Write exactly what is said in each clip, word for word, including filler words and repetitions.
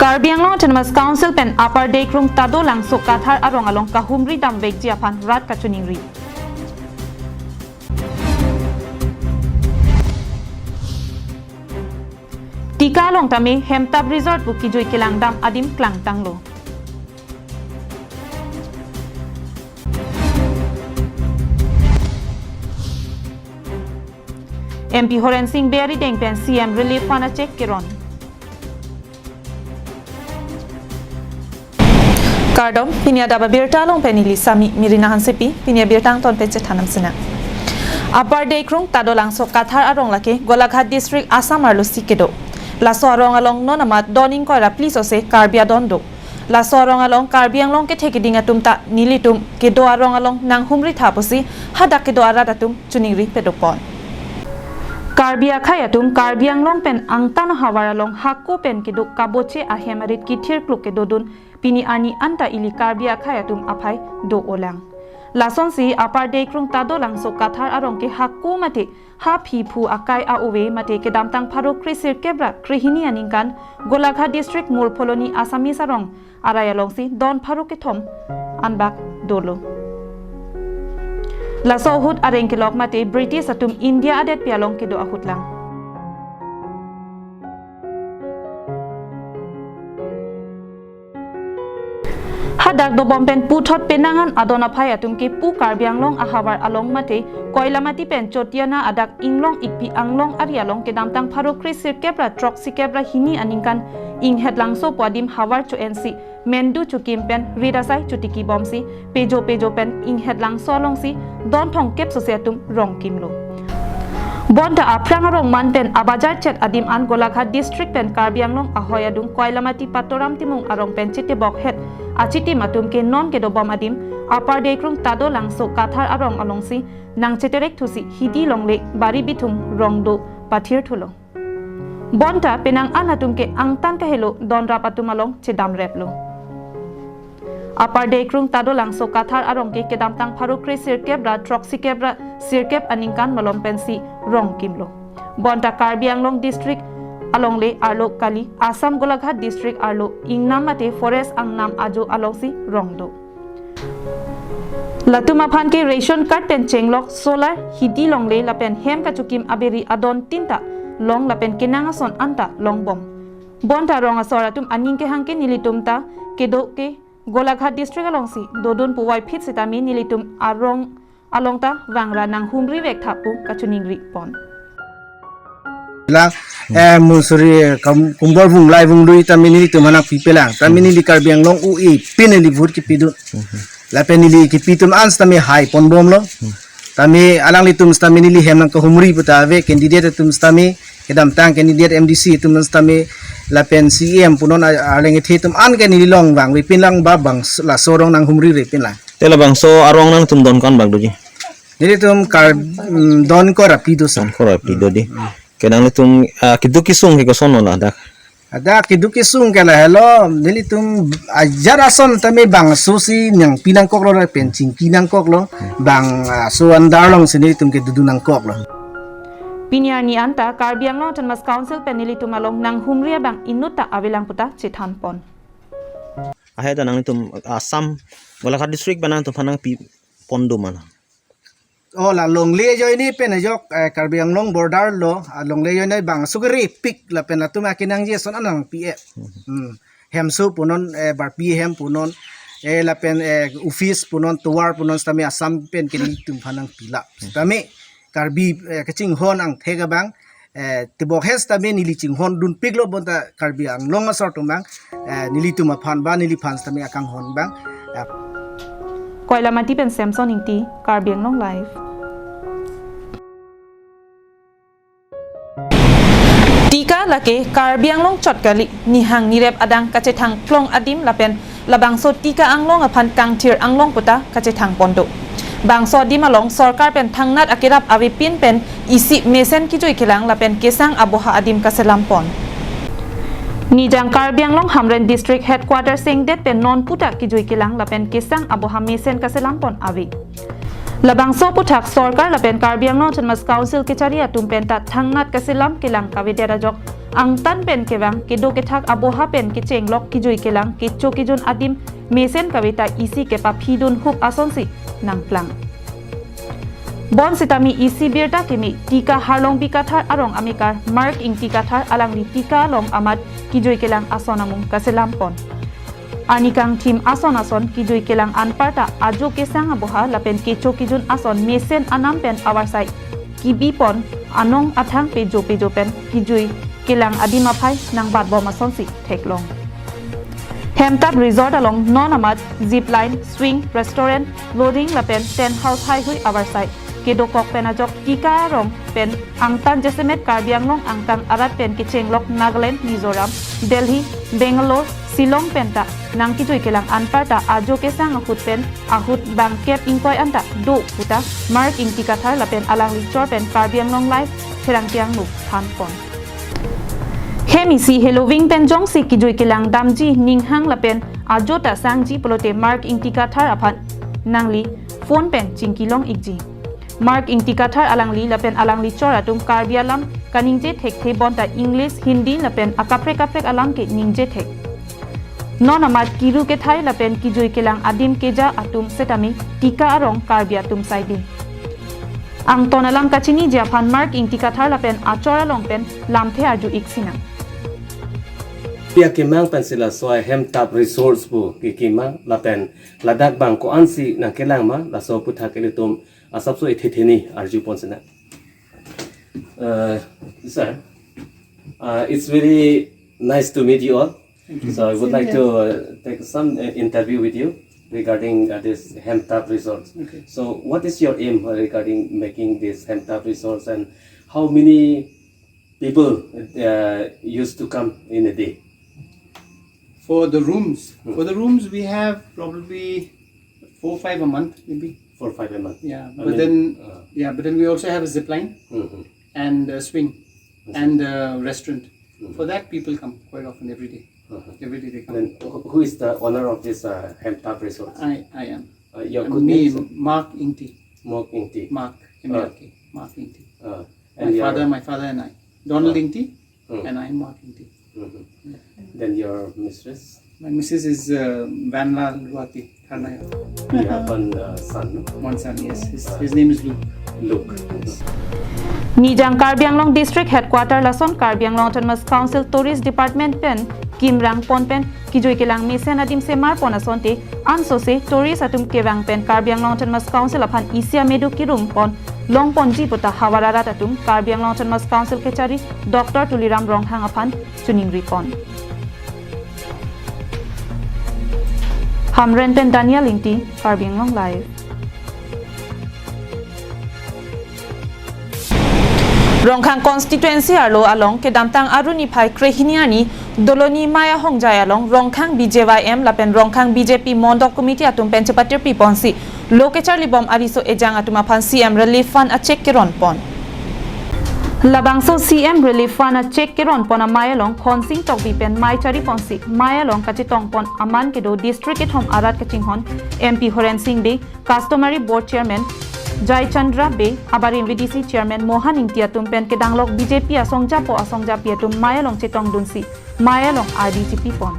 Karbi Anglong Autonomous Council pen Upper Deikhrung Tadolangso Kathar arong along kahumri damvekji aphan rat kachiningri. Tika along tame Hemtap Resort pu kejui kelangdam adim klangtanglo. M P Horen Sing Bey arideng pen C M Relief Fund a cheque keron. Kardom, pini adap abirta along pen neli Sami Mirina Hansepi, pini abirta angton pen chethan nang sinang. Upper Deikhrung Tadolangso Kathar arong lake Golaghat District, Assam arlosi kedo. Laso arong along non amat don ingkoi ra phli sose Karbi adon do. Laso arong along Karbi Anglong kethe keding atum ta nelitum kedo arong along nanghumri tha pusi hadak kedo arat atum chiningri pado pon. Karbi akhei atum Karbi Anglong pen angtan ahavar along hako pen kedo kaboche ahem arit kithir kluk kedodun pini arni anta ili Karbi akhei atum aphai do-olang. Lasonsi Upper Deikhrung Tadolangso Kathar arong ke hako mate ha phiphu akai a-ove mate kedamtang pharo kresirkep ra krehini aningkan Golaghat District Murpholoni Assamese arong arai alongsi don pharo kethom anbak dolo. Laso ahut areng kelok mate British atum India adetpi along kedo ahut lang. Hadak dobom pen puthot penang an adon aphai atum ke pu Karbi Anglong ahavar along mate Koilamati pen Chotiana adak inglong ikpi Anglong ari along kedamtang pharo kresirkep ra throksikep ra hini aningkan Inghet Langso pu adim havar cho-ensi mendu chokim pen rit asai chotiki bomsi pejo pejo pen Inghet Langso alongsi don thomkep sose atum rongkimlo. Bonta aphrang arong man pen abajar chet adim an Golaghat District pen Karbi Anglong ahoi adung Koilamati Patoram Timung arong pen chetebok het achitim atum ke non kedobom adim Upper Deikhrung Tadolangso Kathar arong alongsi nangcheterek thusi Hidi Longle Bari Bithung rong do pathir thulo. Bonta penang an atum ke angtan kahelo don rap atum along chedam replo. Upper Deikhrung Tadolangso Kathar arong ke kedamtang pharo kresirkep ra throksikep ra sirkep aningkan malom pensi rongkimlo. Bonta Karbi Anglong District alongle arlo kali, Assam Golaghat District arlo ingnam mate forest angnam ajo alongsi rong do. Latum aphan ke ration card pen chenglok, solar, Hidi Longle lapen hem kachokim aberi adon tinta long lapen kenang ason anta longbom. Bonta rong asor atum aning kehang ke nelitum ta kedo ke Golaghat District alongsi dodun puvoiphit sitame nelitum arong along ta vangra nanghumri vek tha pu kachiningri pon. La, eh, musuri kam kumbor vung lai vung lui tame nelitum aphan nangpipelang. Tame neli Karbi Anglong u-e pin neli vote kipidun. Lapen neli kipi atum an sitame hai ponbomlo. Tame alanglitum sitame neli hem nangkahumri puta ave candidate atum sitame kedamtang candidate M D C atum sitame lapen C E M punon a-, arleng ethe atum an ke neli along vangve pinlang ba bang s-, laso arong nanghumri re pinlang. Te labangso arong nangtum don ko-an bak doji? Nelitum kar, mm, don ingkoi ra phli do sir. Don ingkoi ra phli do di. Ke nanglitum, ah, keduk kesung ke kosonlo ladak? Ada keduk kesung ke lahelo, nelitum ajat ason tame bangso si nangpi nangkoklo lapen chingki nangkoklo, bang, ah, so andar alongsi nelitum kedodun nangkoklo. Pini arni anta Karbi Anglong Autonomous Council pen nelitum along nanghumri abang inut ta avelang puta chethan pon. Ahe ta nanglitum Assam Golaghat District pen nangtum aphan nangpi pon do ma? Oh, la longle ajoine pen ajok, eh, Karbi Anglong border lo, ah, longle ajoine bangso kerepik lapen latum akenangji ason an nangpi-e. Hmm. Hemso punon, eh, barpi hem punon, eh, lapen, eh, office punon, tovar punon sitame Assam pen ke nelitum aphan nangpilap. Sitame Karbi, eh, kachinghon angthek abang, eh, tebok het sitame neli chinghondunpiklo bonta Karbi Anglong asor atum abang, eh, nelitum aphan ba neliphan sitame akanghon abang. Eh. Koilamati pen Samson Ingti, Karbi Anglong Live. Tika lake Karbi Anglong chot kali, nihang nirep adang kachethang phlong adim lapen labangso tika anglong aphan kangthir anglong puta kachethang pon do. Bangso adim along sorkar pen thangnat akerap avepin pen isi mesen kejui kelang lapen kesang aboha adim kaselam pon. Nijang Karbi Anglong Hamren District Headquarter sengdet pen non puta kejui kelang lapen kesang aboha mesen kaselam pon ave. Labangso aputhak sorkar lapen Karbi Anglong Autonomous Council kechari atum penta thangnat kaselam kelang kavedet ajok angtan pen kevang kedo kethak aboha pen kechenglok kejui kelang kecho kejun adim mesen kave ta isi kepaphidun hup asonsi nangplang. Bonsitame isi birta keme Tika Harlongbi Kathar arong amekar Mark Ingti Kathar alangli Tika along amat kejui kelang ason amung kaselam pon. Arni kangthim ason ason kejui kelang anparta ajo kesang aboha lapen kecho kejun ason mesen anam pen avarsai kebi pon, anong athang pejo pejo pen kejui kelang adim aphai nangbatbom asonsi theklong. Hemtap Resort along non amat zip line, swing, restaurant, loading lapen tent house haihui avarsai kedokok pen ajok Tika arong pen angtan jasemet Karbi Anglong angtan arat pen kechenglok Nagaland, Mizoram, Delhi, Bangalore, Shillong penta nangkejui kelang anparta ajo kesang ahut pen ahut bangkep ingkoi anta do puta Mark Ingti Kathar lapen alangli chor pen Karbi Anglong Live Pherangke angno thanpon. Hem isi heloving pen jongsi kejui kelang damji ninghang lapen ajo ta sangji pulote Mark Ingti Kathar aphan nangli phone pen chingkilong ikji. Mark Ingti Kathar alangli lapen alangli chor atum Karbi alam kaningje thekthe bonta English, Hindi lapen akaprek kaprek alam ke ningje thek. Non amat kiru kethai lapen kejui kelang adim keja atum setame Tika arong Karbi atum saide. Angton alam kachiniji aphan Mark Ingti Kathar lapen achor along pen lamthe arju ik sinang. Pia kemang pen sila soi Hemtap Resorts pu kekemang lapen ladak bang ko-ansi nangkelang ma, laso aputhak ilitum asapso ethetheni arjupon sinang. Uh, sir, uh, it's very nice to meet you all. Thank you. So I would Same like here. to uh, take some uh, interview with you regarding uh, this Hemtap Resort. Okay. So what is your aim regarding making this Hemtap Resort, and how many people uh, used to come in a day? For the rooms, Hmm. for the rooms we have probably four, five a month, maybe. Four, five a month. Yeah, I but mean, then uh, yeah, but then we also have a zip line hmm and a swing I see. and a restaurant. Hmm. For that, people come quite often every day. Uh-huh. Every day they come. Then who who is the owner of this uh, Hemtap Resort? I, I am. Uh, your Uh, good me, name, sir? Mark Ingti. Mark Ingti. Mark, Uh, M A R K. Mark Ingti. Uh, My and your father, my father and I. Donald Uh, Ingti Hmm. and I am Mark Ingti. Mhm. Then your mistress? My missus is uh, Vanla Luati, Karnaya. You have one uh, son, no? One son, yes. His, his name is Luke. Luke. Nijang Karbi Anglong District Headquarter lason Karbi Anglong Autonomous Council Tourist Department pen kimrang pon pen kejui kelang mesen adim semar pon asonte ansose tourist atum kevang pen Karbi Anglong Autonomous Council aphan isi amedu kirum pon long ponji puta havar arat atum Karbi Anglong Autonomous Council kechari Doctor Tuliram Ronghang aphan choningri pon. Hamren pen Daniel Ingti, Karbi Anglong Live. Rongkhang constituency arlo along kedamtang Aru niphai krehini arni Doloni Maya Hongjai along Rongkhang B J Y M lapen Rongkhang B J P Mondol Committee atum pen chepatirpi ponsi lo kecharlibom ariso ejang atum aphan C M Relief Fund a cheque keron pon. Labangso C M Relief Fund a cheque keron pon amei along Khonsing Tokbi pen mei chari ponsi mei along kachetong pon aman kedo district kethom arat kachinghon M P Horen Sing Bey, Customary Board Chairman Jai Chandra Bey, abarim V D C Chairman Mohan Ingti atum pen kedanglok B J P asongjapo asongjapi atum mei along chetongdunsi mei along ardi chipi pon.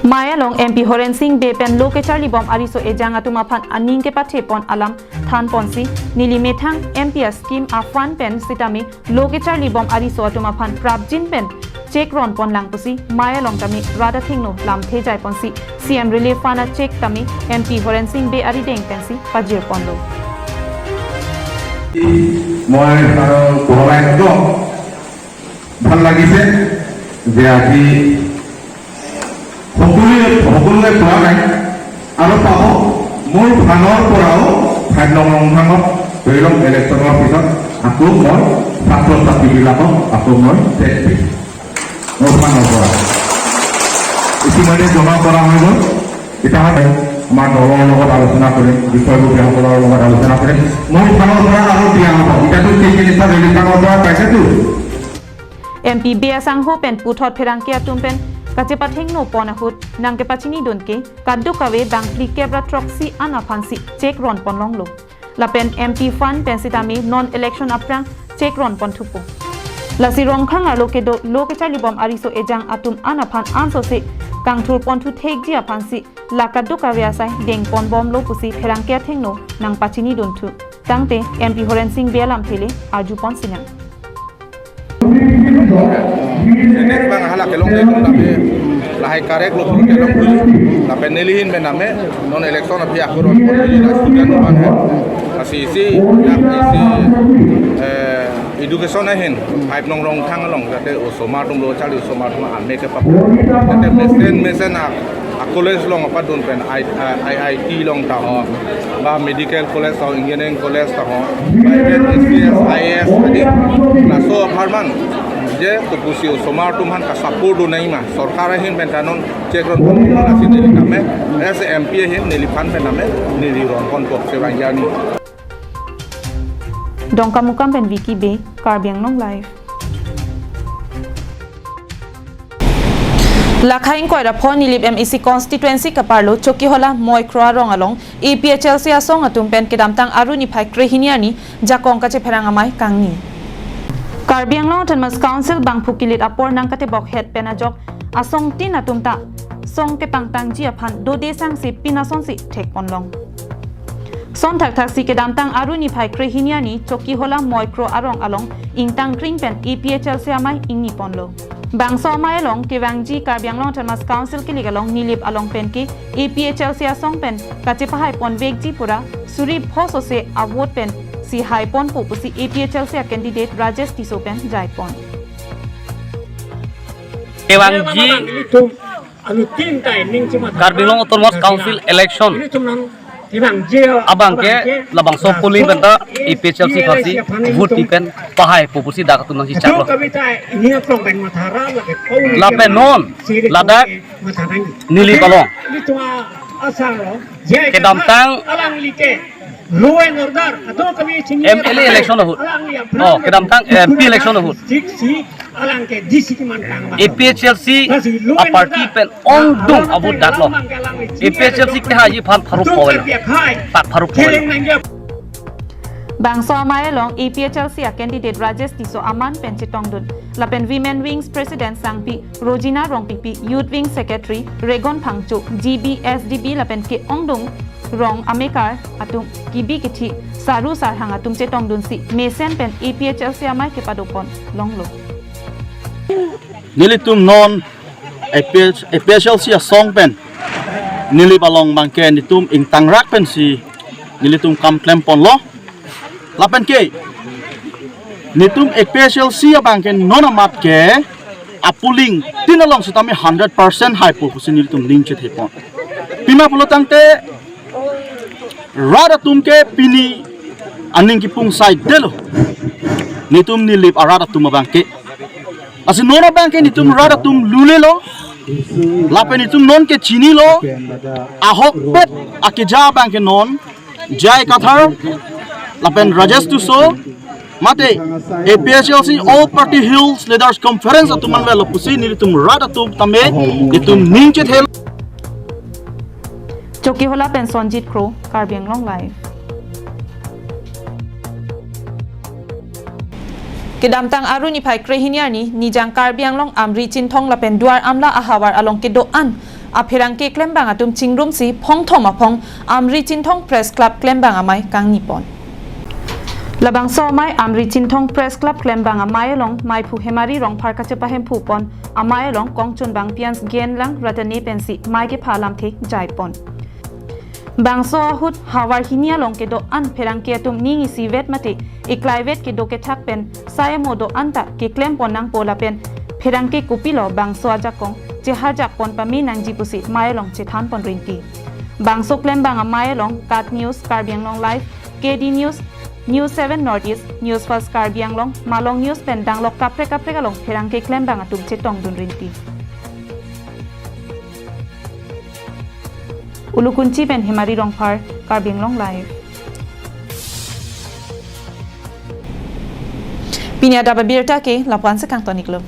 Mei along M P Horen Sing Bey pen lo kecharlibom ariso ejang atum aphan aning kepathe pon alam than ponsi neli methang M P a scheme a fund pen sitame lo kecharlibom ariso atum aphan prapjin pen cheque ron pon lang pusi mei along tame rat athengno lamthe jai ponsi C M Relief Fund a cheque tame M P Horen Sing Bey arideng pensi pajir ponlo. মই আৰু ঘৰলৈ একদম ভাল লাগিছে যে আজি সকলোৱে সকলোৱে পোৱা নাই আৰু পাব। মোৰ ফালৰ পৰাও ফাইভ নং ৰংঘাঙত ধৰি লওক ইলেকশ্যনৰ পিছত আকৌ মই ছাত্ৰ ছাত্ৰীবিলাকক আকৌ মই চেক দিম। মোৰ ফালৰ পৰা ইতিমধ্যে জমা কৰা হৈ গ'ল। এতিয়া আমাৰ দলৰ লগত আলোচনা কৰিম, বিষয়ববীয়াসকলৰ লগত আলোচনা কৰিম। মোৰ ফালৰ পৰা আৰু দিয়া হ'ব। এতিয়াতো চিফ মিনিষ্টাৰ ৰিলিফ ফাণ্ডৰ পৰা পাইছেতো। M P Bey asangho pen puthot pherangke atum pen kachepathengno pon ahut nangkepachinidun ke kadokave bang phlikep ra throksi an aphansi cheque ron pon longlo. lapen M P fund pen sitame non election aphrang chekron ponthupo. Lasi Rongkhang arlo kedo lo kecharlibom ariso ejang atum an aphan ansose kangthur ponthu thekji aphansi la kadokave asai dengponbomlo pusi pherangke athengno nangpachinidunthu. Tangte M P Horen Sing Bey alamthe le arjupon sinang. Next bang hala kelong le tame lahai karek lo pun kelong pun. Lapen neli ahin pen name non election aphi akoron pon neli la student ban hai. Lasi isi, isi, eh, education ahin, pipe nong Rongkhang along, jate osomar atum lo charli osomar atum ame kepap. Jate mesen, mesen a, a college along apadun pen, I, I, I I T along ta ho, ba medical college ta ho, engineering college ta ho, ba even I A S, I A S adi, laso apharman, je kopusi osomar atum aphan ka support do nai ma, sorkar ahin pen ta non chekron pon lasi neli name, as M P ahin neliphan pen name, neli ron pon pok se bang jani. Dongkamukam pen Vicky Bey, Karbi Anglong Live. Lakha ingkoi ra pho Nilip M A C constituency kaparlo Chokihola Moikro arong along A P H L C asong atum pen kedamtang Aru niphai krehini arni jakong kachepherang amei kangni. Karbi Anglong Autonomous Council bangphu kilit apor nangkatebok het pen ajok asong tin atum ta song kepangtangji aphan dode sangse pin asonsi thekponlong. Son thakthaksi kedamtang Aru niphai krehini arni Chokihola Moikro arong along ingtang kring pen A P H L C amei ingniponlo. Bangso amei along kevangji Karbi Anglong Autonomous Council kilik along Nilip along pen ke A P H L C asong pen kachepahai ponvekji pura suri pho sose avote pensi haiponpo pusi A P H L C a candidate Rajesh Tisso pen jaipon. Kevangji Karbi Anglong Autonomous Council election abang ke labangso polling pen ta A P H L C aphansi vote pen pahaipo pusi dak atum nangchechaklo. Lapen non ladak Nilip along kedamtang M L A election ahut, oh, kedamtang M P election ahut A P H L C a party pen ongdung avote daklo. A P H L C kehaiji aphan pharo po-elo. Tak pharo po-elo. Bangso amei along A P H L C a candidate Rajesh Tisso aman pen chetongdun. Lapen Women Wings President Sangpi Rojina Rongpipi, Youth Wing Secretary Regon Phangcho, G B, S D B lapen ke-ongdung rong amekar atum kibi kithi saru sarhang atum chetongdunsi mesen pen A P H L C amei kepadoponlonglo. Nelitum non A P H, A P H L C asong pen Nilip along abang ke netum ingtangrak pensi nelitum kam klemponlo. Lapen ke netum A P H L C abang ke non amat ke a polling tin along sitame hundred percent haipo pusi nelitum ning chethepon. Pima pulo tangte rat atum ke pini aning kipung saidetlo. Netum Nilip arat atum abang ke. Lasi non abang ke netum rat atum lulelo. Lapen netum non ke chinilo. Ahokpet akeja abang ke non J I Kathar lapen Rajesh Tisso mate A P H L C All Party Hills Leaders Conference atum manvelo pusi nelitum rat atum tame netum ning chethel. Chokihola pen Sonjit Kro, Karbi Anglong Live. Kedamtang Aru niphai krehini arni Nijang Karbi Anglong Amri Chinthong lapen Duar Amla ahavar along kedo-an apherangke klembang atum chingrumsi phongthom aphong Amri Chinthong Press Club klembang amei kangnipon. Labangso amei Amri Chinthong Press Club klembang amei along meiphu Hemari Rongphar kachepahemphupon amei along kongchunbang Pians Genlang Ratane pensi mei kepha alamthe jaipon. Bangso ahut havar hini along kedo-an pherangke atum ning isivet mate iklaivet kedo kethak pen sai amo do-an ta keklempon nangpo lapen pherangke kopilo bangso ajakong cheharjakpon pame nangji pusi mei along chethanpon rinti. Bangso klembang amei along KAT News, Karbi Anglong Live, K D News, News seven North East, News First Karbi Anglong, Malong News pen danglok kaprek kaprek along pherangke klembang atum chetongdun rinti. Ulukunchi pen Hemari Rongphar, Karbi Anglong Live. Pini adap abirta ke lapu-an si kangtoniklo.